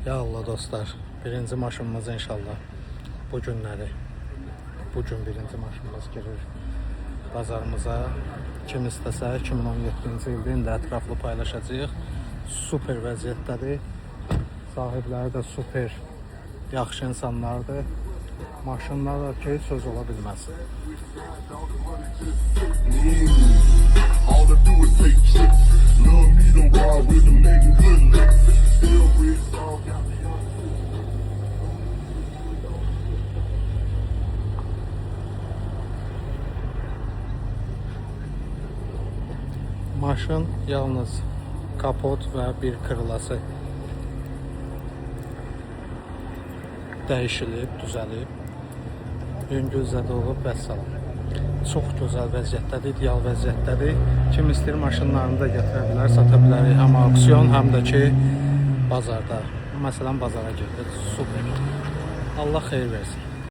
Ya Allah dostlar, birinci maşınımız inşallah bu günləri, bu gün birinci maşınımız girir bazarımıza. Kim istəsə 2017-ci ildə indi ətraflı paylaşacağıq. Super vəziyyətdədir. Sahibləri də super yaxşı insanlardır. Maşınlar da ki, söz ola bilməz. All I do is take trips. Love me, don't ride with them, they can good lick. Still rich, dog, got me on. Maşın yalnız kapot və bir kırılası dəyişilib, düzəlib. Yüngül zədə olub vəssalam. Çox gözəl vəziyyətdədir, ideal vəziyyətdədir. Kim istəyir maşınlarını da gətirə bilər, sata bilərik. Həm auksion, həm də ki bazarda. Məsələn, bazara girdi. Super. Allah xeyir versin.